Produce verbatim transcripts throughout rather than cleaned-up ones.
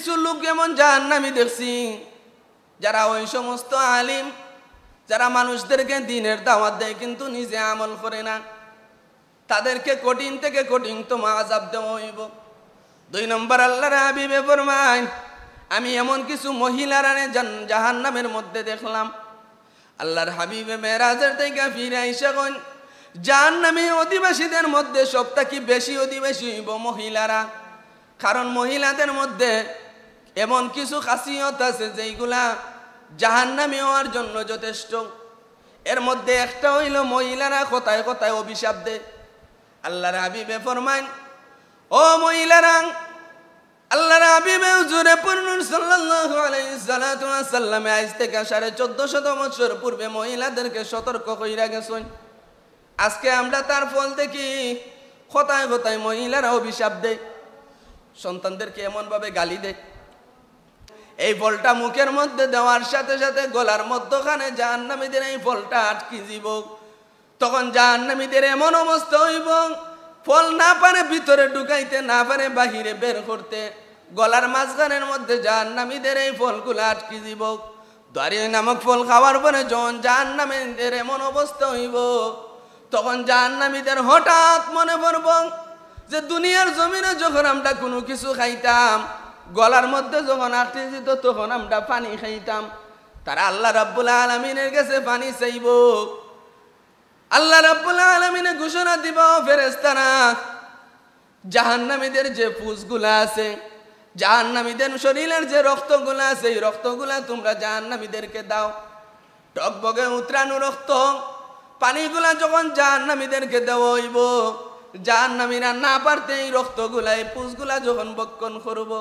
কিছু লোক এমন জাহান্নামী দেখছি, যারা ওই সমস্ত আলিম, যারা মানুষদেরকে দ্বীনের দাওয়াত দেয় কিন্তু নিজে আমল করে না, তাদেরকে কঠিন থেকে কঠিনতম আযাব দেওয়া হইব। দুই নম্বর, আল্লাহর হাবিবে ফরমাইন, আমি এমন কিছু মহিলারারে জান-, জাহান্নামের মধ্যে দেখলাম। আল্লাহর হাবিবে মেরাজের থেকে ফিরে আইসা কইন, জাহান্নামী অধিবাসীদের মধ্যে সব থাকি বেশি অধিবাসী হইব মহিলারা। কারণ মহিলাদের মধ্যে এমন কিছু খাসিয়ত আছে যেইগুলা জাহান্নামী হওয়ার জন্য যথেষ্ট। এর মধ্যে একটা হইল মহিলারা কথায় কথায় অভিশাপ দেয়। আল্লাহর হাবিবে ফরমাইন, ও মহিলারা, আল্লাহর হাবিবে হুজুরে পুরনুর সাল্লাল্লাহু আলাইহি সালাতু ওয়াসাল্লামে আইজ থেকে সাড়ে চোদ্দশত বছর পূর্বে মহিলাদেরকে সতর্ক কইরা গেছইন। আজকে আমরা তার ফল দেখি, কথায় কথায় মহিলারা অভিশাপ দেয়, সন্তানদেরকে এমনভাবে গালি দেয়। এই ফলটা মুখের মধ্যে দেওয়ার সাথে সাথে গলার মধ্যখানে জাহান্নামীদের এই ফলটা আটকি দিব। তখন জাহান্নামীদের এমন অবস্থা হইব, ফল না পারে ভিতরে ঢুকাইতে, না পারে বাহিরে বের করতে, গলার মাঝখানের মধ্যে জাহান্নামীদের এই ফলগুলা আটকি দিব। দারিম নামক ফল খাওয়ার পরে যখন জাহান্নামীদের এমন অবস্থা হইব, তখন জাহান্নামীদের হঠাৎ মনে পড়ব যে দুনিয়ার জমিনে যখন আমরা কোনো কিছু খাইতাম, গলার মধ্যে যখন আটকি যেত, তখন আমরা পানি খাইতাম। তারা আল্লাহ রাব্বুল আলামিনের কাছে পানি চাইব। আল্লাহ রাব্বুল আলামিনে ঘোষণা দিব, ফেরেশতারা, জাহান্নামীদের যে পুজগুলা আছে, জাহান্নামীদের শরীরের যে রক্তগুলা আছে, এই রক্তগুলা তোমরা জাহান্নামীদেরকে দাও। টগবগে উতরানো রক্ত, পানিগুলা যখন জাহান্নামীদেরকে দেওয়া হইব, জাহান্নামীরা না পারতে এই রক্তগুলা, এই পুজগুলা যখন ভক্ষণ করব,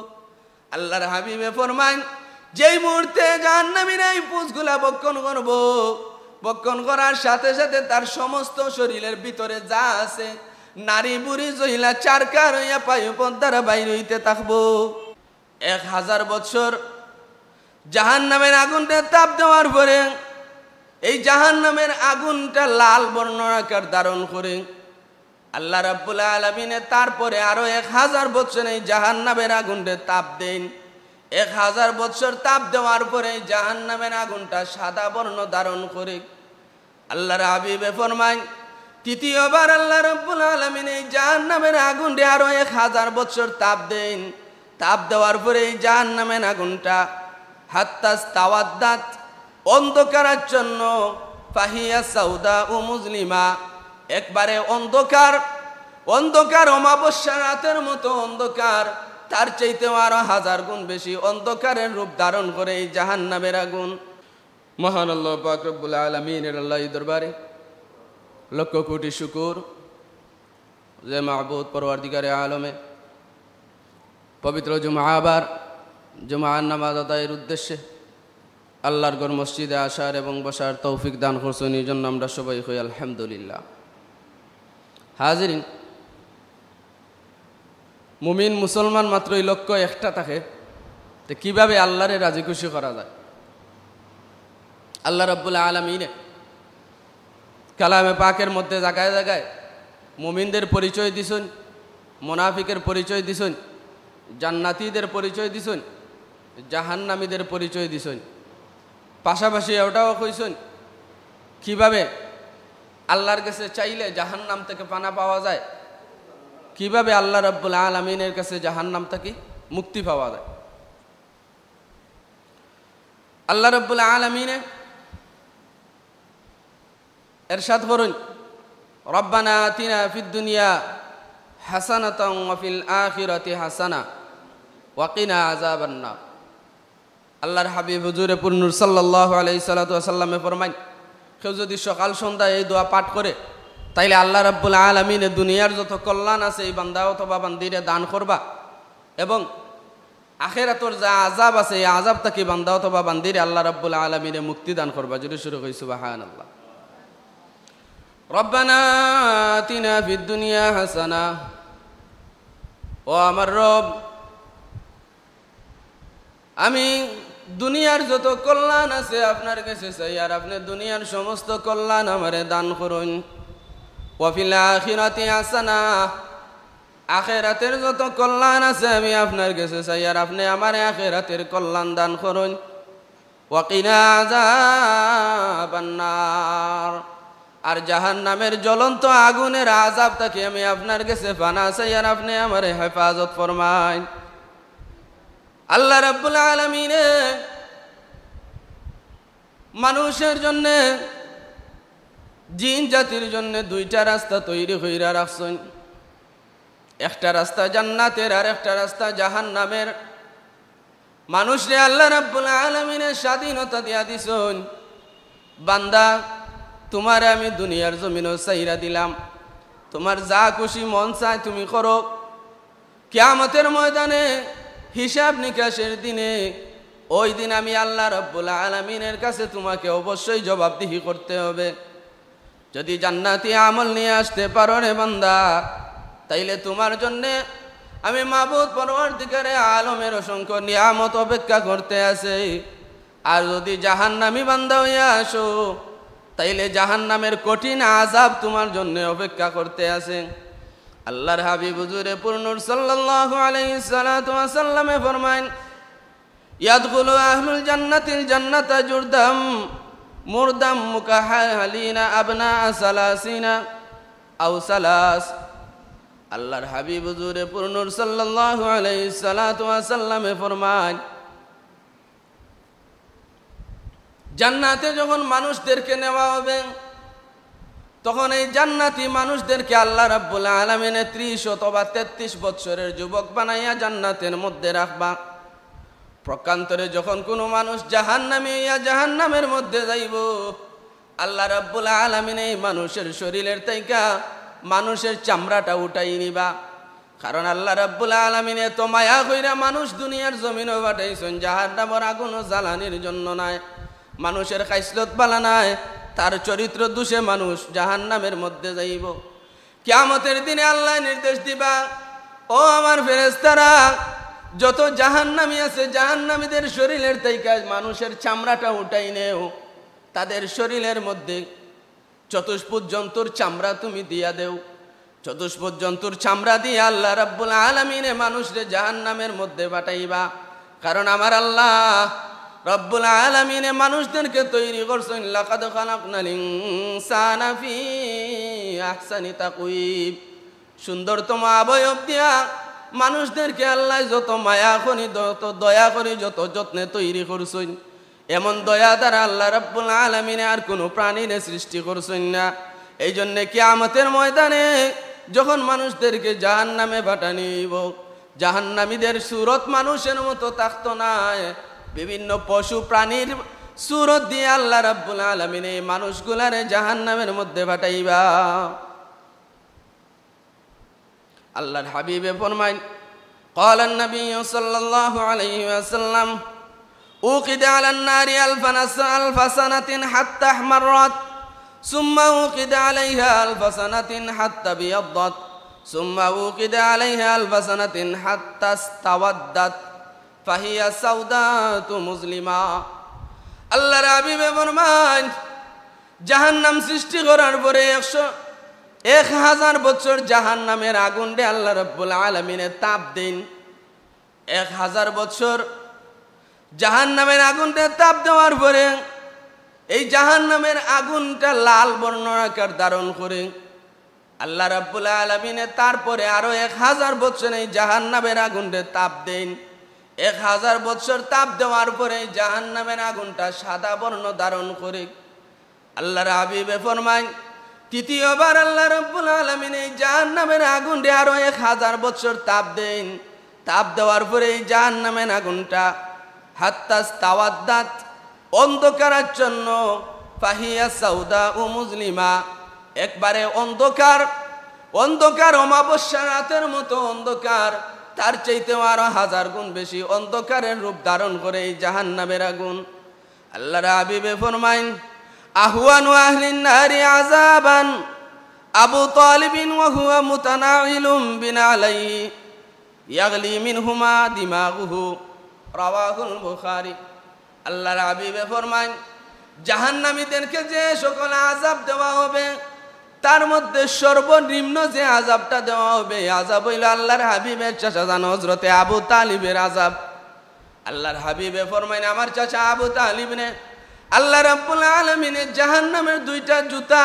আল্লাহর হাবিবে ফরমাইন, যেই মুহূর্তে জাহান্নামীরা এই পুজগুলা ভক্ষণ করব, ভক্ষণ করার সাথে সাথে তার সমস্ত শরীরের ভিতরে যা আছে, নাড়ি ভুড়ি জ্বইলা ছারখার হইয়া পায়ু পথ দ্বারা বাইর হইতে থাকব। এক হাজার বৎসর জাহান্নামের আগুনটা তাপ দেওয়ার পরে এই জাহান্নামের আগুনটা লাল বর্ণ আকার ধারণ করে। আল্লাহ রাব্বুল আলামিনে তারপরে আরো এক হাজার বৎসর এই জাহান্নামের আগুনরে তাপ দেন। এক হাজার বৎসর তাপ দেওয়ার পরে এই জাহান্নামের আগুনটা সাদা বর্ণ ধারণ করে। আল্লাহর হাবিবে ফরমাইন, তৃতীয়বার আল্লাহ রাব্বুল আলামিন এই জাহান্নামের আগুনরে আরো এক হাজার বৎসর তাপ দেন। তাপ দেওয়ার পরে এই জাহান্নামের আগুনটা হাত্তাস তাওয়াদ্দাত, অন্ধকারাচ্ছন্ন, ফাহিয়া সাউদা ও মুজলিমা, একবারে অন্ধকার, অন্ধকার অমাবস্যা রাতের মতো অন্ধকার, তার চাইতেও আরো হাজার গুণ বেশি অন্ধকারের রূপ ধারণ করে এই জাহান্নামের আগুন। মহান আল্লাহ পাক রব্বুল আলামিনের আল্লাহ দরবারে লক্ষ কোটি শুকুর, যে মাবুদ পরওয়ারদিগারে আলমে পবিত্র জুমাবার জুমার নামাজ আদায়ের উদ্দেশ্যে আল্লাহর ঘর মসজিদে আসার এবং বসার তৌফিক দান করছেন, এই জন্য আমরা সবাই কই আলহামদুলিল্লাহ। হাজিরিন, মুমিন মুসলমান মাত্রই লক্ষ্য একটা থাকে, তো কিভাবে আল্লাহরে রাজি খুশি করা যায়। আল্লাহ রাব্বুল আলামিনে কালামে পাকের মধ্যে জায়গায় জায়গায় মুমিনদের পরিচয় দিছইন, মুনাফিকের পরিচয় দিছইন, জান্নাতীদের পরিচয় দিছইন, জাহান্নামীদের পরিচয় দিছইন। পাশাপাশি এটাও কইছইন কিভাবে আল্লাহর কাছে চাইলে জাহান্নাম থেকে পানা পাওয়া যায়, কিভাবে আল্লাহ রাব্বুল আলামিনের কাছে জাহান্নাম থেকে মুক্তি পাওয়া যায়। আল্লাহ রাব্বুল আলামিনে এরশাদ করইন, "রব্বানা আতিনা ফিদ দুনিয়া হাসানাতাও ওয়া ফিল আখিরাতি হাসানা ওয়া কিনা আযাবান নার।" আল্লাহর হাবিব হুজুরে পুরনুর সাল্লাল্লাহু আলাইহি সাল্লাতু ওয়াসাল্লামে ফরমাইন, কেউ যদি সকাল সন্ধ্যায় এই দোয়া পাঠ করে, তাইলে আল্লাহ রাব্বুল আলামিনে দুনিয়ার যত কল্যাণ আছে এই বান্দা অথবা বান্দিরে দান করবা, এবং আখেরাতর যে আযাব আছে এই আযাব থাকি বান্দা অথবা বান্দিরে আল্লাহ রাব্বুল আলামিনে মুক্তি দান করবা। জোরে সোরে কই সুবহানাল্লাহ। রব্বানা আতিনা ফিদ দুনিয়া হাসানা, ও আমার রব, আমি দুনিয়ার যত কল্যাণ আছে আপনার কাছে চাই, আর আপনি দুনিয়ার সমস্ত কল্যাণ আমারে দান করুন। ওয়া ফিল আখিরাতি হাসানা, আখেরাতের যত কল্যাণ আছে আমি আপনার গেছে চাইয়ার, আপনে আমারে আখেরাতের কল্যাণ দান করইন। ওয়াকিনা আযাবান্নার। আর জাহান্নামের জ্বলন্ত আগুনের আযাব থাকি আমি আপনার গেছে পানা চাইয়ার, আপনে আমারে হেফাজত ফরমাইন। আল্লাহ রাব্বুল আলামিনে মানুষের জন্যে, জিন জাতির জন্যে দুইটা রাস্তা তৈরি কইরা রাখছইন। একটা রাস্তা জান্নাতের আর একটা রাস্তা জাহান্নামের। মানুষরে আল্লাহ রাব্বুল আলামিনে স্বাধীনতা দিয়া দিছইন, "বান্দা, তুমারে আমি দুনিয়ার জমিনো ছাইরা দিলাম, তুমার যা খুশি মন চায় তুমি করো।" কিয়ামতের ময়দানে, হিসাব নিকাশের দিনে, ওই দিন আমি আল্লাহ রাব্বুল আলামিনের কাছে তোমাকে অবশ্যই জবাবদিহি করতে হবে। যদি জান্নাতি আমল নিয়ে আসতে পারো রে বান্দা, তাইলে তোমার জন্যে আমি মাবুদ পরওয়ারদিগারে আলমের অসংখ্য নিয়ামত অপেক্ষা করতে আছে। আর যদি জাহান্নামী বান্দা হইয়া আসো, তাইলে জাহান্নামের কঠিন আযাব তোমার জন্য অপেক্ষা করতে আছে। আল্লাহর হাবিব হুজুরে পুরনূর সাল্লাল্লাহু আলাইহি সালাতু ওয়া সাল্লামে ফরমাইন, "ইয়াদখুলু আহলুল জান্নাতিল জান্নাতা জুরদাম মুরদাম মুকাহহালিনা আবনা সালাসিনা আও সালাস।" আল্লাহর হাবিব হুজুরে পুরনূর সাল্লাল্লাহু আলাইহি সালাতু ওয়া সাল্লামে ফরমাইন, জান্নাতে যখন মানুষদেরকে নেওয়া হবে, তখন এই জান্নাতি মানুষদেরকে আল্লাহ রাব্বুল আলামিনে ত্রিশ অথবা তেত্রিশ বৎসরের যুবক বানাইয়া জান্নাতের মধ্যে রাখবা। প্রকান্তরে যখন কোনো মানুষ জাহান্নামী হইয়া জাহান্নামের মধ্যে যাইব, আল্লাহ রাব্বুল আলামিনে এই মানুষের শরীরের থাইকা মানুষের চামড়াটা উঠাই নিবা। কারণ আল্লাহ রাব্বুল আলামিনে এত মায়া কইরা মানুষ দুনিয়ার জমিনো পাঠাইছইন, জাহান্নামর আগুনও জ্বালানির জন্য নায়, মানুষের খাইসলত বালা নায়, তার চরিত্র দোষে মানুষ জাহান্নামের মধ্যে যাইব। কিয়ামতের দিনে আল্লাহ নির্দেশ দিবা, "ও আমার ফেরেশতারা, যত জাহান্নামী আছে, জাহান্নামীদের শরীরের থাইকা মানুষের চামড়াটা উঠাই নেও, তাদের শরীরের মধ্যে চতুষ্পদ জন্তুর চামড়া তুমি দিয়া দেও।" চতুষ্পদ জন্তুর চামড়া দিয়া আল্লাহ রাব্বুল আলামিনে মানুষরে জাহান্নামের মধ্যে পাঠাইবা। কারণ আমার আল্লাহ রাব্বুল আলামিনে মানুষদেরকে তৈরি করছইন, "লাকাদ খালাকনাল ইনসানা ফি আহসানি তাকওয়িম।" সুন্দরতম অবয়ব দিয়া মানুষদেরকে আল্লাহ যত মায়া করি, যত দয়া করি, যত যত্নে তৈরি করছইন, এমন দয়া দ্বারা আল্লাহ রাব্বুল আলামিনে আর কোনো প্রাণীরে সৃষ্টি করছইন না। এই জন্যে কিয়ামতের ময়দানে যখন মানুষদেরকে জাহান্নামে পাঠানি হইব, জাহান্নামীদের সুরত মানুষের মতো থাকতো নায়, বিভিন্ন পশু প্রাণীর সুরত দিয়ে আল্লাহ রাব্বুল আলামিনে এই মানুষগুলারে জাহান্নামের মধ্যে পাঠাইবা। আল্লাহর হাবিবে ফরমাইন, قال النبي صلى الله عليه وسلم، "أوقد على النار ألف نس-، ألف سنة حتى احمرت، ثم أوقد عليها ألف سنة حتى ابيضت، ثم أوقد عليها ألف سنة حتى اسودت، فهي سوداء مظلمة।" আল্লাহর হাবিবে ফরমাইন, জাহান্নাম সৃষ্টি করার পরে একশো, এক হাজার বছর জাহান্নামের আগুনরে আল্লাহ রাব্বুল আলামিনে তাপ দেন। এক হাজার বছর জাহান্নামের আগুনরে তাপ দেওয়ার পরে এই জাহান্নামের আগুনটা লাল বর্ণ আকার ধারণ করে। আল্লাহ রাব্বুল আলামিনে তারপরে আরো এক হাজার বছর এই জাহান্নামের আগুনরে তাপ দেন। এক হাজার বছর তাপ দেওয়ার পরে এই জাহান্নামের আগুনটা সাদা বর্ণ ধারণ করে। আল্লাহর হাবিবে ফরমাইন, তৃতীয়বার আল্লাহ রাব্বুল আলামিন এই জাহান্নামের আগুনরে আরো এক হাজার বছর তাপ দেন। তাপ দেওয়ার পরে এই জাহান্নামের আগুনটা হাত্তা ইস্তাওয়াদ্দাত, অন্ধকারাচ্ছন্ন, ফাহিয়া সাউদাউ মুজলিমা, একবারে অন্ধকার, অন্ধকার অমাবস্যা রাতের মতো অন্ধকার, তার চাইতেও আরো হাজার গুণ বেশি অন্ধকারের রূপ ধারণ করে এই জাহান্নামের আগুন। আল্লাহর হাবিবে ফরমাইন, আহওয়ানু আহলিন নারি আযাবান আবু তালিবিন ওয়া হুয়া মুতানাইলুম বিনালাইহি ইয়াগলি মিনহুমা দিমাগুহু। রাওয়াহুল বুখারী। আল্লাহর হাবিবে ফরমাইন, জাহান্নামীদেরকে যে সকল আযাব দেওয়া হবে, তার মধ্যে সর্বনিম্ন যে আযাবটা দেওয়া হবে, এই আযাব অইলো আল্লাহর হাবিবের চাচা জান হযরতে আবু তালিবের আযাব। আল্লাহর হাবিবে ফরমাইন, আমার চাচা আবু তালিবরে আল্লাহ রাব্বুল আলামিনে জাহান্নামের দুইটা জুতা,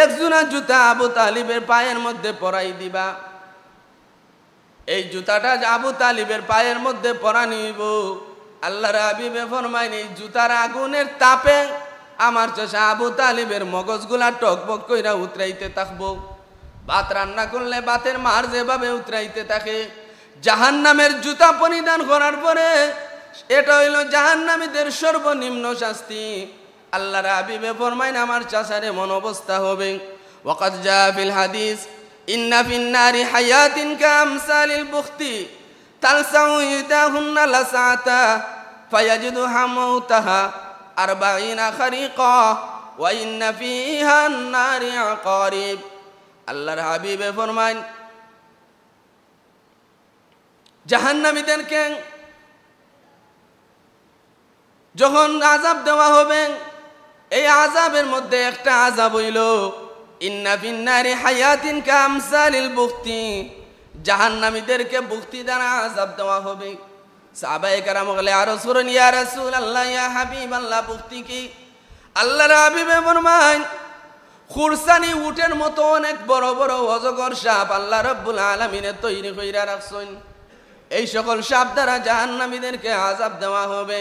এক জোড়া জুতা আবু তালিবের পায়ের মধ্যে পরাই দিবা। এই জুতাটা যে আবু তালিবের পায়ের মধ্যে পরানি অইবো, আল্লাহর হাবিবে ফরমাইন, এই জুতার আগুনের তাপে আমার চাচা আবু তালিবের মগজগুলা টকবক কইরা উতরাইতে থাকবো। ভাত রান্না করলে ভাতের মাড় যেভাবে উতরাইতে থাকে, জাহান্নামের জুতা পরিধান করার পরে এটা অইলো জাহান্নামীদের সর্বনিম্ন শাস্তি। আল্লাহর হাবিবে ফরমাইন, আমার চাচার এমন অবস্থা হবে। وقد جاء في الحديث إن في النار حيات كأمثال البخت تلسع إحداهن اللسعة فيجد حموتها أربعين خريقا وإن فيها النار عقارب। আল্লাহর হাবিবে ফরমাইন, জাহান্নামীদেরকে যখন আযাব দেওয়া হবে, এই আযাবের মধ্যে একটা আযাব অইলো, ইন্না ফিন নারি হায়াতিন কামসালিল বুখতি, জাহান্নামীদেরকে বুখতি দ্বারা আযাব দেওয়া হবে। সাহাবায়ে কেরাম অকলে আরজ করইন, ইয়া রাসূলুল্লাহ, ইয়া হাবিবাল্লাহ, বুখতি কি? আল্লাহর হাবিবে ফরমাইন, খুরসানি উটের মতো অনেক বড় বড় অজগর সাপ আল্লাহ রাব্বুল আলামিনে তৈরি কইরা রাখছইন। এই সকল সাপ দ্বারা জাহান্নামীদেরকে আযাব দেওয়া হবে।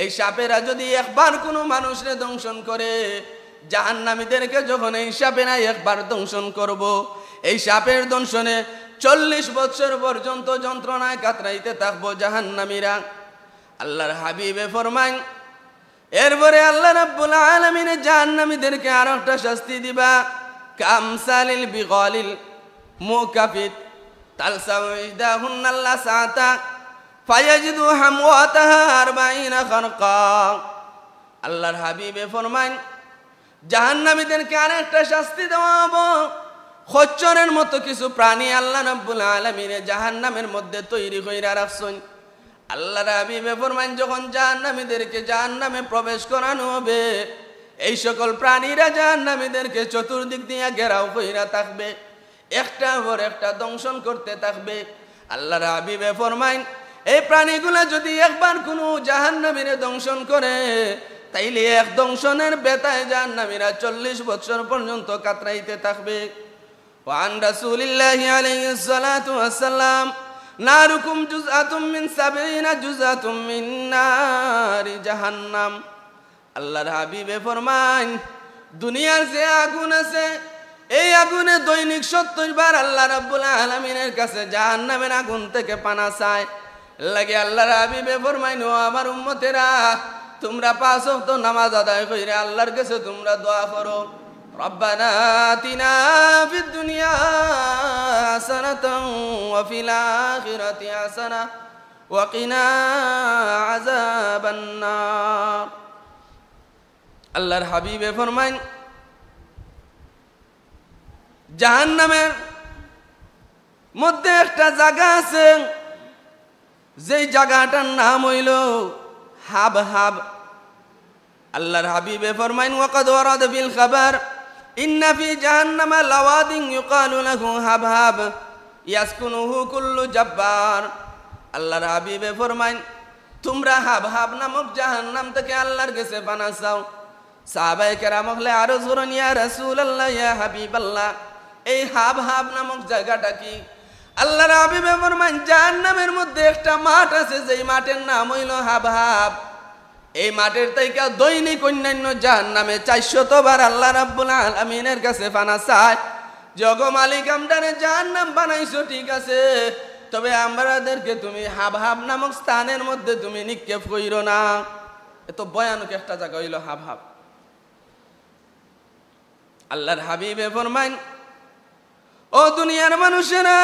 এই সাপেরা যদি একবার কোনো মানুষরে দংশন করে, জাহান্নামীদেরকে যখন এই সাপেরা একবার দংশন করবো, এই সাপের দংশনে চল্লিশ বৎসর পর্যন্ত যন্ত্রণায় কাতরাইতে থাকবো জাহান্নামীরা। আল্লাহর হাবিবে ফরমাইন, এরপরে আল্লাহ রাব্বুল আলামিনে জাহান্নামীদেরকে আরো একটা শাস্তি দিবা, কামসালিল বিগালিল মুকাফিত, তালসাউ ইহদাহুন্নাল লাসাতা, ফায়াজিদু হামওয়াতাহা আরবাঈনা খারকা। আল্লাহর হাবিবে ফরমাইন, জাহান্নামীদেরকে আরেকটা শাস্তি দেওয়া হবো। খচ্চরের মতো কিছু প্রাণী আল্লাহ রাব্বুল আলামিনে জাহান্নামের মধ্যে তৈরি কইরা রাখছইন। আল্লাহর হাবিবে ফরমাইন, যখন জাহান্নামীদেরকে জাহান্নামে প্রবেশ করানো হবে, এই সকল প্রাণীরা জাহান্নামীদেরকে চতুর্দিক দিয়া ঘেরাও কইরা থাকবে, একটা পর একটা দংশন করতে থাকবে। আল্লাহর হাবিবে ফরমাইন, এই প্রাণীগুলা যদি একবার কোনো জাহান্নামীরে দংশন করে, তাইলে এক দংশনের ব্যথায় জাহান্নামীরা চল্লিশ বৎসর পর্যন্ত কাতরাইতে থাকবে। وعن رسول الله عليه الصلاة والسلام، ناركم جزءة من سبعين جزءا من نار جهنم। আল্লাহর হাবিবে ফরমাইন, দুনিয়ার যে আগুন আছে, এই আগুনে দৈনিক সত্তর বার আল্লাহ রাব্বুল আলামিনের কাছে জাহান্নামের আগুন থেকে পানা চায়। এর লাগি আল্লাহর হাবিবে ফরমাইন, ও আমার উম্মতেরা, তোমরা পাঁচ ওয়াক্ত নামাজ আদায় কইরা আল্লাহর কাছে তোমরা দোয়া করো, ربنا آتنا في الدنيا حسنة وفي الآخرة حسنة وقنا عذاب النار। আল্লাহর হাবিবে ফরমাইন, জাহান্নামের মধ্যে একটা জায়গা আছে, যেই জায়গাটার নাম অইলো হাবহাব। আল্লাহর হাবিবে ফরমাইন, وقد ورد في الخبر إن في جهنم لواد يقال له هبهب يسكنه كل جبار। আল্লাহর হাবিবে ফরমাইন, তোমরা হাবহাব নামক জাহান্নাম থেকে আল্লাহর কাছে পানা চাও। সাহাবায়ে কেরাম অকলে আরজ করইন, ইয়া রাসূলুল্লাহ, ইয়া হাবিবাল্লাহ, এই হাবহাব নামক জায়গাটা কি? আল্লাহর হাবিবে ফরমাইন, জাহান্নামের মধ্যে একটা মাঠ আছে, যেই মাঠের নাম অইলো হাবহাব। এই মাঠের থাইকা দৈনিক অন্যান্য জাহান্নামে চাইরশত বার আল্লাহ রাব্বুল আলামিনের কাছে পানা চায় যে, ওগো মালিক, আমরারে জাহান্নাম বানাইছো ঠিক আছে, তবে আমরাদেরকে তুমি হাবহাব নামক স্থানের মধ্যে তুমি নিক্ষেপ কইরো না। এত ভয়ানক একটা জায়গা অইলো হাবহাব। আল্লাহর হাবিবে ফরমাইন, ও দুনিয়ার মানুষেরা,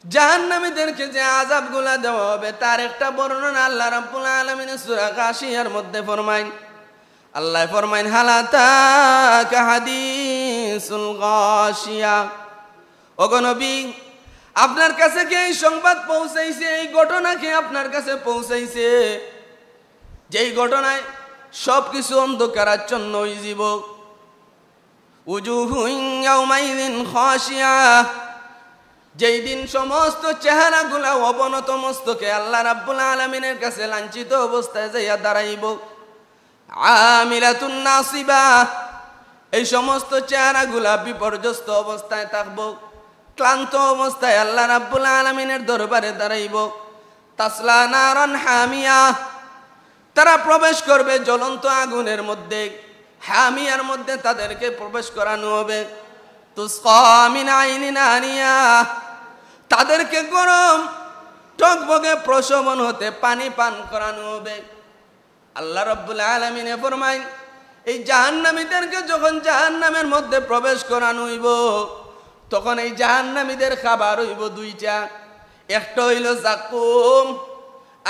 জাহান্নামীদেরকে যে আযাবগুলা দেওয়া হবে, তার একটা বর্ণনা আল্লাহ রাব্বুল আলামিনে সূরা গাশিয়ার মধ্যে ফরমাইন। আল্লাহ ফরমাইন, هل أتاك حديث الغاشية। ওগো নবী, আপনার কাছে কি এই সংবাদ পৌঁছাইছে, এই ঘটনা কি আপনার কাছে পৌঁছাইছে, যেই ঘটনায় সব কিছু অন্ধকারাচ্ছন্ন অইযিবো? উজুহুন ইয়াউমাইযিন খাশিআ, যেই দিন সমস্ত চেহারাগুলা অবনত মস্তকে আল্লাহ রাব্বুল আলামিনের কাছে লাঞ্ছিত অবস্থায় যাইয়া দাঁড়াইব। আমিলাতুন নাসিবা, এই সমস্ত চেহারাগুলা বিপর্যস্ত অবস্থায় থাকব, ক্লান্ত অবস্থায় আল্লাহ রাব্বুল আলামিনের দরবারে দাঁড়াইব। তাসলা নারান হামিয়া, তারা প্রবেশ করবে জ্বলন্ত আগুনের মধ্যে, হামিয়ার মধ্যে তাদেরকে প্রবেশ করানো হবে। তুসকা মিন আইনিন আনিয়া, তাদেরকে গরম টগবগে প্রশমন হতে পানি পান করানো হবে। আল্লাহ রাব্বুল আলামিনে ফরমাইন, এই জাহান্নামীদেরকে যখন জাহান্নামের মধ্যে প্রবেশ করানো হইব, তখন এই জাহান্নামীদের খাবার হইব দুইটা। একটা হইল জাকুম,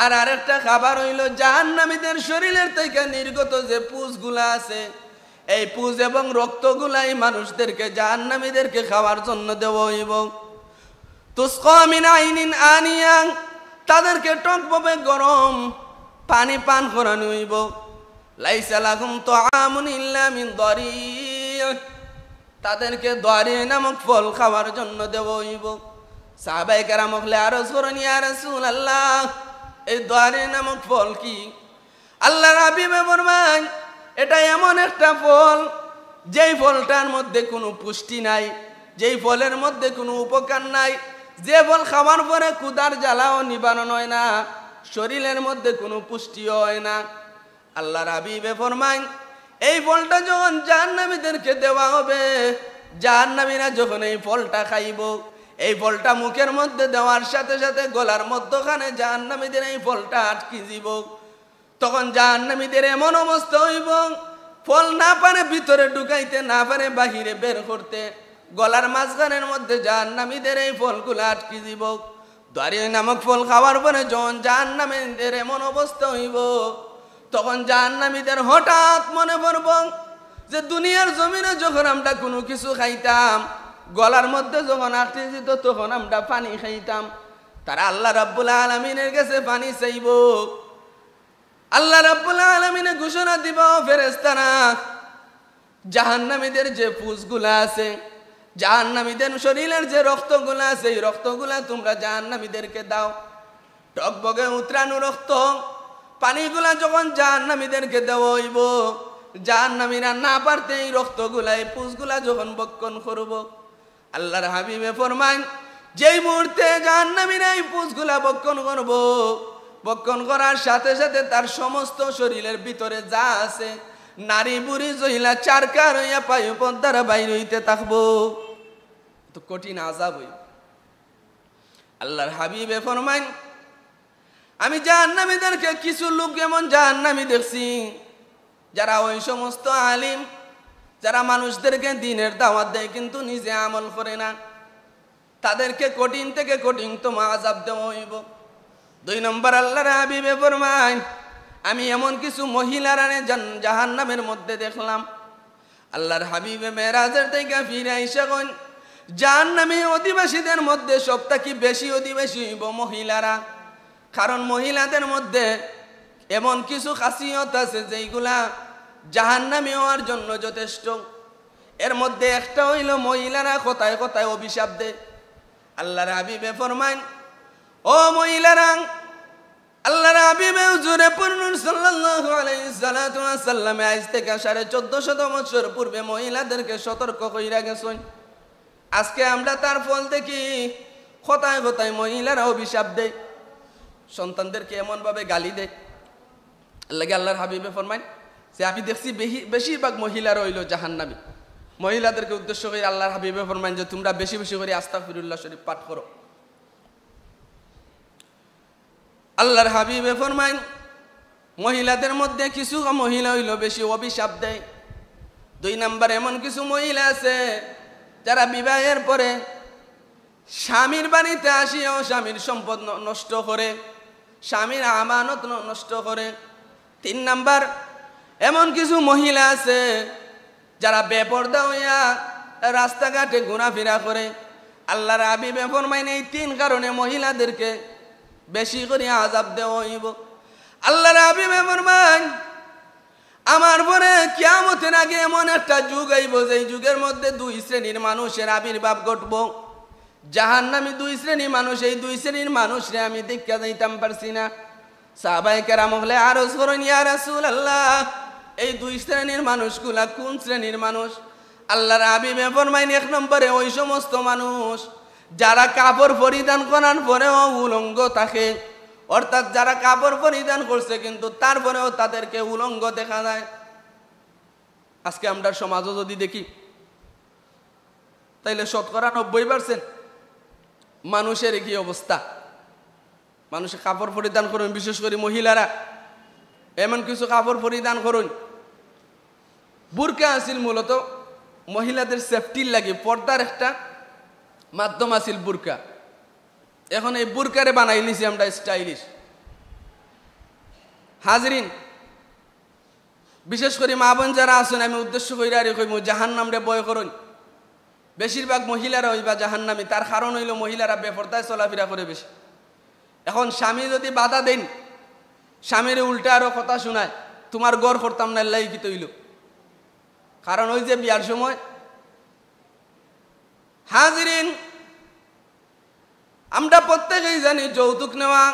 আর আরেকটা খাবার হইল জাহান্নামীদের শরীরের থেকে নির্গত যে পুজগুলা আছে, এই পুজ এবং রক্তগুলা এই মানুষদেরকে, জাহান্নামীদেরকে খাওয়ার জন্য দেওয়া হইব। তুসকা মিন আইনিন আনিয়া, তাদেরকে টকবগে গরম পানি পান করানো হইব। লাইসা লাহুম তাআমুন ইল্লা মিন দারি, তাদেরকে দারি নামক ফল খাওয়ার জন্য দেওয়া হইব। সাহাবায়ে কেরাম হকলে আরজ করেন, ইয়া রাসূলুল্লাহ, এই দারি নামক ফল কি? আল্লাহর হাবিবে ফরমাইন, এটা এমন একটা ফল, যেই ফলটার মধ্যে কোনো পুষ্টি নাই, যেই ফলের মধ্যে কোনো উপকার নাই, যে ফল খাওয়ার পরে ক্ষুধার জ্বালাও নিবারণ হয় না, শরীরের মধ্যে কোনো পুষ্টিও হয় না। আল্লাহর হাবিবে ফরমাইন, এই ফলটা যখন জাহান্নামীদেরকে দেওয়া হবে, জাহান্নামীরা যখন এই ফলটা খাইব, এই ফলটা মুখের মধ্যে দেওয়ার সাথে সাথে গলার মধ্যখানে জাহান্নামীদের এই ফলটা আটকি দিব। তখন জাহান্নামীদের এমন অবস্থা হইব, ফল না পারে ভিতরে ঢুকাইতে, না পারে বাহিরে বের করতে, গলার মাঝখানের মধ্যে জাহান্নামীদের এই ফলগুলা আটকি দিব। দারি নামক ফল খাওয়ার পরে যখন জাহান্নামীদের এমন অবস্থা হইব, তখন জাহান্নামীদের হঠাৎ মনে পড়ব যে দুনিয়ার জমিনে যখন আমরা কোনো কিছু খাইতাম, গলার মধ্যে যখন আটকি যেত, তখন আমরা পানি খাইতাম। তারা আল্লাহ রাব্বুল আলামিনের কাছে পানি চাইব। আল্লাহ রাব্বুল আলামিনে ঘোষণা দিব, ফেরেশতারা, জাহান্নামীদের যে পুজগুলা আছে, জাহান্নামীদের শরীরের যে রক্তগুলা আছে, এই রক্তগুলা তোমরা জাহান্নামীদেরকে দাও। টকবগে উতরানো রক্ত, পানিগুলা যখন জাহান্নামীদেরকে দেওয়া হইব, জাহান্নামীরা না পারতে এই রক্তগুলা, এই পুজগুলা যখন ভক্ষণ করব, আল্লাহর হাবিবে ফরমাইন, যেই মুহূর্তে জাহান্নামীরা এই পুজগুলা ভক্ষণ করব, ভক্ষণ করার সাথে সাথে তার সমস্ত শরীরের ভিতরে যা আছে, নাড়ি ভুড়ি জ্বলিয়া ছারখার হইয়া পায়ু পথ দ্বারা বাইর হইতে থাকব। তো কঠিন আযাব হইব। আল্লাহর হাবিবে ফরমাইন, আমি জাহান্নামীদেরকে কিছু লোক এমন জাহান্নামী দেখছি, যারা ওই সমস্ত আলিম, যারা মানুষদেরকে দ্বীনের দাওয়াত দেয় কিন্তু নিজে আমল করে না, তাদেরকে কঠিন থেকে কঠিনতম আযাব দেওয়া হইব। দুই নম্বর, আল্লাহর হাবিবে ফরমাইন, আমি এমন কিছু মহিলারারে জান-, জাহান্নামের মধ্যে দেখলাম, আল্লাহর হাবিবে মেরাজের থেকে ফিরে আইসা কইন, জাহান্নামী অধিবাসীদের মধ্যে সব থাকি বেশি অধিবাসী হইব মহিলারা। কারণ মহিলাদের মধ্যে এমন কিছু খাসিয়ত আছে যেইগুলা জাহান্নামী হওয়ার জন্য যথেষ্ট। এর মধ্যে একটা হইল মহিলারা কথায় কথায় অভিশাপ দেয়। আল্লাহর হাবিবে ফরমাইন, ও মহিলারা, আল্লাহর হাবিবে হুজুরে পুরনুর সাল্লাল্লাহু আলাইহি সালাতু ওয়াসাল্লামে আইজ থেকে সাড়ে চোদ্দশত বছর পূর্বে মহিলাদেরকে সতর্ক কইরা গেছইন। আজকে আমরা তার ফল দেখি, কথায় কথায় মহিলারা অভিশাপ দেয়, সন্তানদেরকে এমনভাবে গালি দেয়। এর লাগি আল্লাহর হাবিবে ফরমাইন যে আমি দেখছি বেহি-, বেশিরভাগ মহিলারা হইল জাহান্নামী। মহিলাদেরকে উদ্দেশ্য করে আল্লাহর হাবিবে ফরমাইন যে তোমরা বেশি বেশি করে আস্তাগফিরুল্লাহ শরীফ পাঠ করো। আল্লাহর হাবিবে ফরমাইন, মহিলাদের মধ্যে কিছু মহিলা হইল বেশি অভিশাপ দেয়। দুই নাম্বার, এমন কিছু মহিলা আছে যারা বিবাহের পরে স্বামীর বাড়িতে আসিয়াও স্বামীর সম্পদ ন-, নষ্ট করে, স্বামীর আমানত ন-, নষ্ট করে। তিন নাম্বার, এমন কিছু মহিলা আছে যারা বেপর্দা হইয়া রাস্তাঘাটে ঘোরাফেরা করে। আল্লাহর হাবিবে ফরমাইন, এই তিন কারণে মহিলাদেরকে বেশি করে আযাব দেওয়া হইব। আল্লাহর হাবিবে ফরমাইন, আমার পরে কিয়ামতের আগে এমন একটা যুগ আইব, যেই যুগের মধ্যে দুই শ্রেণীর মানুষের আবির্ভাব ঘটব। জাহান্নামী দুই শ্রেণী মানুষ, এই দুই শ্রেণীর মানুষরে আমি দেখিয়া যাইতাম পারছি না। সাহাবায়ে কেরাম অকলে আরজ করইন, "ইয়া রাসূলুল্লাহ, এই দুই শ্রেণীর মানুষগুলা কোন শ্রেণীর মানুষ?" আল্লাহর হাবিবে ফরমাইন, এক নম্বরে ওই সমস্ত মানুষ যারা কাপড় পরিধান করার পরেও উলঙ্গ থাকে, অর্থাৎ যারা কাপড় পরিধান করছে কিন্তু তারপরেও তাদেরকে উলঙ্গ দেখা যায়। আজকে আমরার সমাজও যদি দেখি, তাইলে শতকরা নব্বই পার্সেন্ট মানুষের কি অবস্থা? মানুষে কাপড় পরিধান করইন, বিশেষ করি মহিলারা এমন কিছু কাপড় পরিধান করইন। বুরকা আছিল মূলত মহিলাদের সেফটির লাগি, পর্দার একটা মাধ্যম আছিল বুরকা। এখন এই বুরকারে বানাইলিছি আমরা স্টাইলিশ। হাজিরিন, বিশেষ করি মা বোন যারা আছইন, আমি উদ্দেশ্য কইরা আরি কইমু, জাহান্নামরে ভয় করইন। বেশিরভাগ মহিলারা অইবা জাহান্নামী, তার কারণ অইলো মহিলারা বেপর্দায় চলাফিরা করে বেশি। এখন স্বামী যদি বাধা দেইন, স্বামীরে উল্টা আরো কথা শুনায়, "তুমার ঘর করতাম না, এল্লাই কিতা অইলো?" কারণ ওই যে বিয়ার সময় হাজিরিন, আমরা প্রত্যেকেই জানি যৌতুক নেওয়া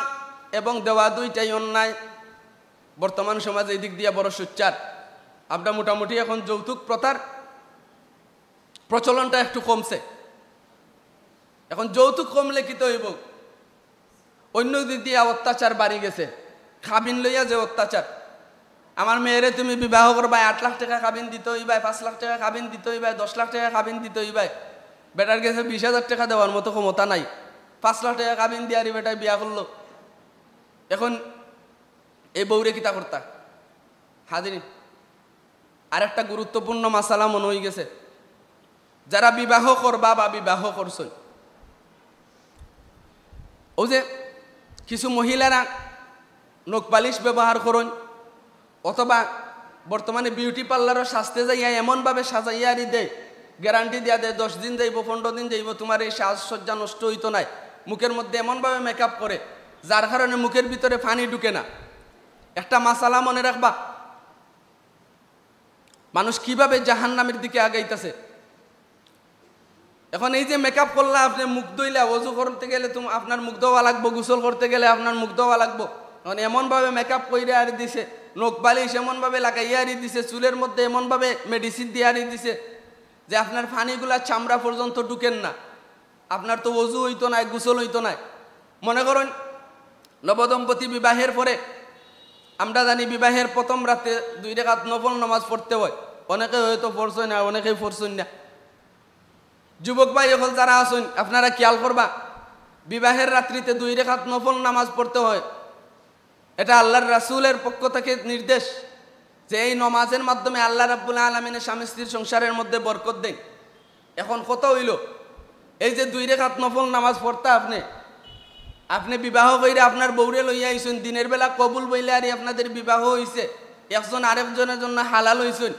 এবং দেওয়া দুইটাই অন্যায়। বর্তমান সমাজে এই দিক দিয়া বড় সোচ্চার। আমরা মোটামুটি এখন যৌতুক প্রথার প্রচলনটা একটু কমছে। এখন যৌতুক কমলে কিতা অইব? অন্য দিক দিয়া অত্যাচার বাড়ি গেছে। কাবিন লইয়া যে অত্যাচার, আমার মেয়েরে তুমি বিবাহ করবায়, আট লাখ টেকা কাবিন দিতে অইবায়, পাঁচ লাখ টেকা কাবিন দিতে অইবায়, দশ লাখ টেকা কাবিন দিতে অইবায়। বেটার গেছে বিশ হাজার টেকা দেওয়ার মতো ক্ষমতা নাই, পাঁচ লাখ টেকা কাবিন দিয়ারি বেটায় বিয়া করলো। এখন এই বউরে কিতা করতা? হাজিরিন, আরেকটা গুরুত্বপূর্ণ মাসালা মনো অইগেছে। যারা বিবাহ করবা বা বিবাহ করছইন, অউ যে কিছু মহিলারা নখপালিশ ব্যবহার করইন, অথবা বর্তমানে বিউটি পার্লারো সাজতে যাইয়া এমনভাবে সাজাইয়া আরি দেয়, গ্যারান্টি দিয়া দেয়, "দশ দিন যাইব, পনরো দিন যাইব, তুমার এই সাজসজ্জা নষ্ট অইতো নায়।" মুখের মধ্যে এমনভাবে মেকআপ করে, যার কারণে মুখের ভিতরে পানি ঢুকে না। একটা মাসালা মনে রাখবা, মানুষ কিভাবে জাহান্নামের দিকে আগাইতাছে। এখন এই যে মেকআপ করলা, আপনে মুখ ধইলা, অজু করতে গেলে তুম-, আপনার মুখ ধোয়া লাগবো, গোসল করতে গেলে আপনার মুখ ধোয়া লাগবো। এখন এমনভাবে মেকআপ কইরা আরি দিছে, নখপালিশ এমনভাবে লাগাইয়া আরি দিছে, চুলের মধ্যে এমনভাবে মেডিসিন দিয়া আরি দিছে যে আপনার পানিগুলা চামড়া পর্যন্ত ঢুকের না। আপনার তো অজু অইতো নায়, গোসল অইতো নায়। মনে করইন, নবদম্পতি বিবাহের পরে, আমরা জানি বিবাহের প্রথম রাতে দুই রেকাত নফল নামাজ পড়তে হয়। অনেকে হয়তো পড়ছইন না, অনেকেই পড়ছইন না। যুবক ভাই অকল যারা আছইন, আপনারা খেয়াল করবা, বিবাহের রাত্রিতে দুই রেকাত নফল নামাজ পড়তে হয়। এটা আল্লাহর রাসূলের পক্ষ থেকে নির্দেশ যে এই নমাজের মাধ্যমে আল্লাহ রাব্বুল আলামিনে স্বামী স্ত্রীর সংসারের মধ্যে বরকত দেন। এখন কথা অইলো, এই যে দুই রেকাত নফল নামাজ পড়তা আপনে, আপনে বিবাহ কইরা আপনার বউরে লইয়া আইছইন, দিনের বেলা কবুল বইলা আরি আপনাদের বিবাহ অইছে, একজন আরেকজনের জন্য হালাল অইছইন,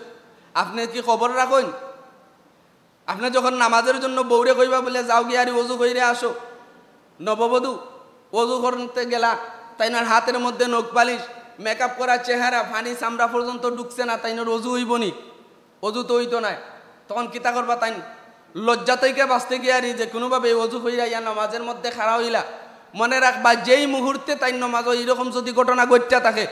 আপনে কি খবর রাখইন? আপনে যখন নামাজের জন্য বউরে কইবা বুলে, "যাও গিয়া আরি অজু কইরা আসো", নববধূ অজু করতে গেলা, তাইনর হাতের মধ্যে নখপালিশ, মেকআপ করা চেহারা, পানি চামড়া পর্যন্ত ঢুকছে না, তাইনর অজু অইবো নি? অজু তো অইতো নায়। তখন কিতা করবা তাইন? লজ্জা থাকি বাঁচতে গিয়া আরি যে কোনোভাবে অজু কইরা ইয়া নামাজের মধ্যে খাড়া অইলা। মনে রাখবা, যেই মুহূর্তে তাইন নামাজও এইরকম যদি ঘটনা ঘটিয়া থাকে,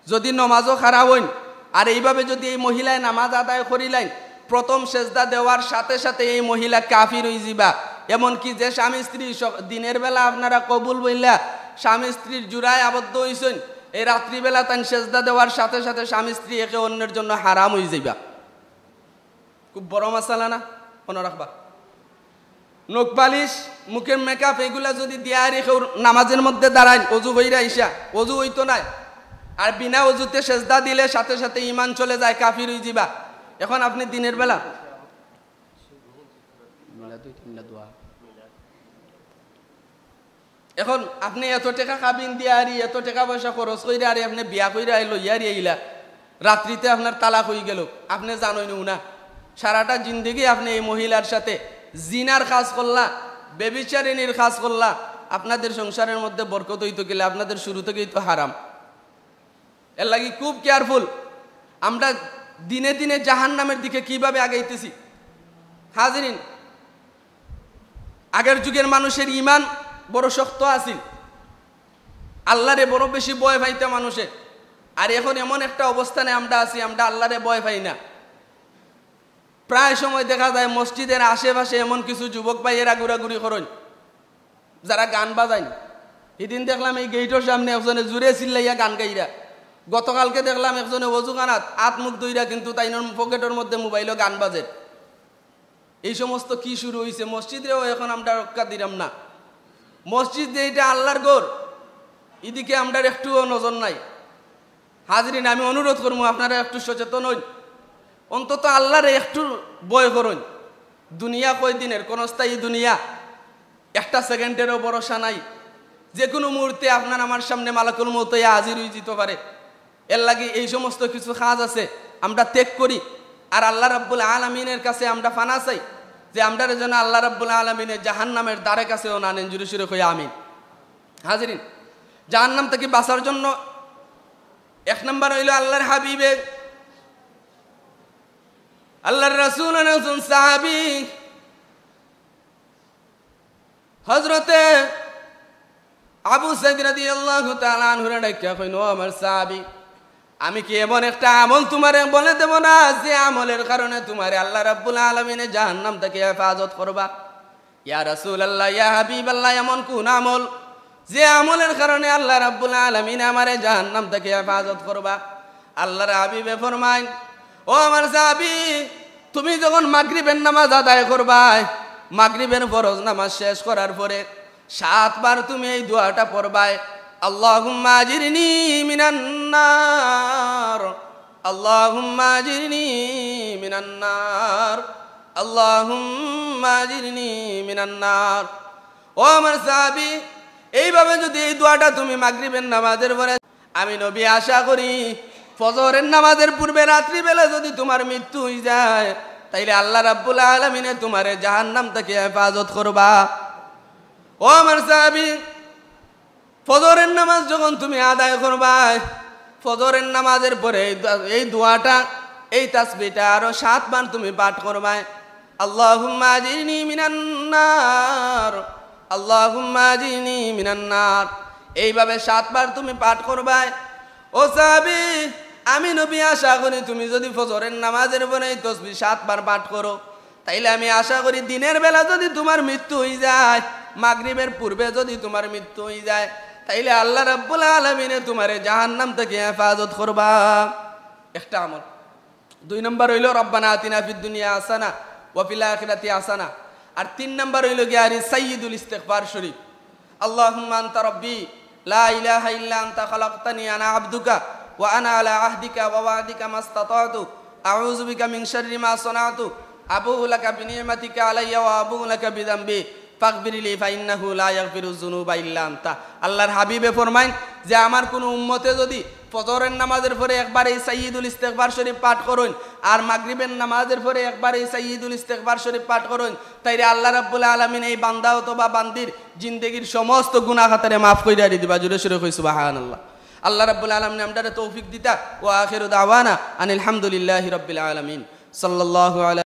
যদি নমাজও খাড়া অইন, আর এইভাবে যদি এই মহিলায় নামাজ আদায় করিলাইন, প্রথম সেজদা দেওয়ার সাথে সাথে এই মহিলা কাফির অইযিবা। এমনকি যে স্বামী স্ত্রী স-, দিনের বেলা আপনারা কবুল বইলা স্বামী স্ত্রীর জুড়ায় আবদ্ধ অইছইন, এই রাত্রিবেলা তাইন সেজদা দেওয়ার সাথে সাথে স্বামী স্ত্রী একে অন্যের জন্য হারাম অইযিবা। খুব বড় মাসালা না? মনো রাখবা। নখপালিশ, মুখের মেকআপ, এগুলা যদি দিয়া আরি কেউ নামাজের মধ্যে দাঁড়াইন, অজু কইরা আইসা, অজু অইতো নায়, আর বিনা অজুতে সেজদা দিলে সাথে সাথে ইমান চলে যায়, কাফির অইযিবা। এখন আপনে দিনের বেলা এখন আপনে এত টেকা কাবিন দিয়া আরি, এত টেকা পয়সা খরচ কইরা আরি, আপনে বিয়া কইরা আই, লইয়া আরি আইলা, রাত্রিতে আপনার তালাক অইগেলো, আপনে জানইনউ না। সারাটা জিন্দেগি আপনে এই মহিলার সাথে জিনার কাজ করলা, ব্যভিচারিণীর কাজ করলা। আপনাদের সংসারের মধ্যে বরকত অইতো গেলে আপনাদের শুরু থাকি তো হারাম। এর লাগি খুব careful। আমরা দিনে দিনে জাহান্নামের দিকে কিভাবে আগাইতেছি। হাজিরিন, আগের যুগের মানুষের ইমান বড় শক্ত আছিল, আল্লাহরে বড় বেশি ভয় পাইতা মানুষে। আর এখন এমন একটা অবস্থানে আমরা আছি, আমরা আল্লাহরে ভয় পাই না। প্রায় সময় দেখা যায় মসজিদের আশেপাশে এমন কিছু যুবক ভাইয়েরা ঘুরাঘুরি করইন, যারা গান বাজাইন। হিদিন দেখলাম এই গেইটর সামনে একজনে জুরে চিল্লাইয়া গান গাইরা। গতকালকে দেখলাম একজনে অজুখানাত আত মুখ ধইরা কিন্তু তাইনর পকেটর মধ্যে মোবাইলো গান বাজের। এই সমস্ত কি শুরু অইছে? মসজিদরেও এখন আমরা রক্ষা দিলাম না। মসজিদ যে এটা আল্লাহর ঘর, এদিকে আমরার একটুও নজর নাই। হাজিরিন, আমি অনুরোধ করমু আপনারা একটু সচেতন অইন, অন্তত আল্লাহরে একটু ভয় করইন। দুনিয়া কয় দিনের, ক্ষণস্থায়ী দুনিয়া, একটা সেকেন্ডেরও ভরসা নাই। যে কোনো মুহূর্তে আপনার আমার সামনে মালাকুল মউত অইয়া হাজির অইযিতো পারে। এর লাগি এই সমস্ত কিছু কাজ আছে, আমরা ত্যাগ করি। আর আল্লাহ রাব্বুল আলামিনের কাছে আমরা পানা চাই যে আমরারে যেন আল্লাহ রাব্বুল আলামিনে জাহান্নামের দ্বারে কাছেও না নেন। জুরে সুরে কই আমিন। হাজিরিন, জাহান্নাম থাকি বাঁচার জন্য এক নাম্বার অইলো আল্লাহর হাবিবে, আল্লাহর রাসূল, একজন সাহাবী হযরতে আবু সাঈদ রাদিয়াল্লাহু তাআলা আনহুরে ডাকিয়া কইন, "ও আমার সাহাবী, আমি কি এমন একটা আমল তুমারে বলে দেব না, যে আমলের কারণে তুমারে আল্লাহ রাব্বুল আলামিনে জাহান্নাম থাকি হেফাজত করবা?" ইয়া রাসূলুল্লাহ, ইয়া হাবিবাল্লাহ, এমন কোন আমল, যে আমলের কারণে আল্লাহ রাব্বুল আলামিন আমারে জাহান্নাম থাকি হেফাজত করবা? আল্লাহর হাবিবে ফরমাইন, "ও আমার সাহাবী, তুমি যখন মাগরিবের নামাজ আদায় করবায়, মাগরিবের ফরজ নামাজ শেষ করার পরে সাতবার তুমি এই দোয়াটা পড়বায়, আল্লাহুম্মা আজিরনি মিনান নার, আল্লাহুম্মা আজিরনি মিনান নার, আল্লাহুম্মা আজিরনি মিনান নার।" ও আমার সাহাবী, এইভাবে যদি এই দোয়াটা তুমি মাগরিবের নামাজের পরে, আমি নবী আশা করি ফজরের নামাজের পূর্বে রাত্রিবেলা যদি তুমার মৃত্যু অইযায়, তাইলে আল্লাহ রাব্বুল আলামিনে তুমারে জাহান্নাম থাকি হেফাজত করবা। ও আমার সাহাবী, ফজরের নামাজ যখন তুমি আদায় করবায়, ফজরের নামাজের পরে এই দোয়া-, এই দোয়াটা, এই তাসবিটা আরো সাতবার তুমি পাঠ করবায়, "আল্লাহুম্মা আজিরনি মিনান নার, আল্লাহুম্মা আজিরনি মিনান নার।" এইভাবে সাতবার তুমি পাঠ করবায়। ও সাহাবী, আমি নবী আশা করি তুমি যদি ফজরের নামাজের পরে এই তসবি সাতবার পাঠ করো, তাইলে আমি আশা করি দিনের বেলা যদি তুমার মৃত্যু অইযায়, মাগরিবের পূর্বে যদি তুমার মৃত্যু অইযায়, তাইলে আল্লাহ রাব্বুল আলামিনে তুমারে জাহান্নাম থাকি হেফাজত করবা। একটা আমল। দুই নাম্বার অইলো, "রব্বানা আতিনা ফিদ দুনিয়া হাসানা ওয়া ফিল আখিরাতি হাসানা।" আর তিন নাম্বার অইলো গিয়া আর এই সাইয়্যিদুল ইস্তেগফার শরীফ, "আল্লাহুম্মা আনতা রাব্বি, লা ইলাহা ইল্লা আনতা খালাকতানি আনা আবদুকা, ওয়া আনা আলা আহদিকা ওয়া ওয়াদিকা মাস্তাতাতু, আউযু বিকা মিন শাররি মা সানাতু, আবুউ লাকা বিনি'মাতিকা আলাইয়া ওয়া আবুউ লাকা বিযামবি, ফাগফিরলি ফাইন্নাহু লা ইয়াগফিরুয যুনুবা ইল্লা আনতা।" আল্লাহর হাবিবে ফরমাইন যে আমার কুনু উম্মতে যদি ফজরের নামাজের পরে একবার এই সাইয়্যিদুল ইস্তেগফার শরীফ পাঠ করইন, আর মাগরিবের নামাজের পরে একবার এই সাইয়্যিদুল ইস্তেগফার শরীফ পাঠ করইন, তাইলে আল্লাহ রাব্বুল আলামিন এই বান্দা অথবা বান্দির জিন্দেগির সমস্ত গুনাহ খাতারে মাফ কইরা দিবা। জুরে সুরে কই সুবহানাল্লাহ। আল্লাহ রাব্বুল আলামিন আমরারে তৌফিক দিতা। ওয়া আখিরু দাওয়ানা আনিল হামদুলিল্লাহি রাব্বিল আলামিন। সাল্লাল্লাহু আলা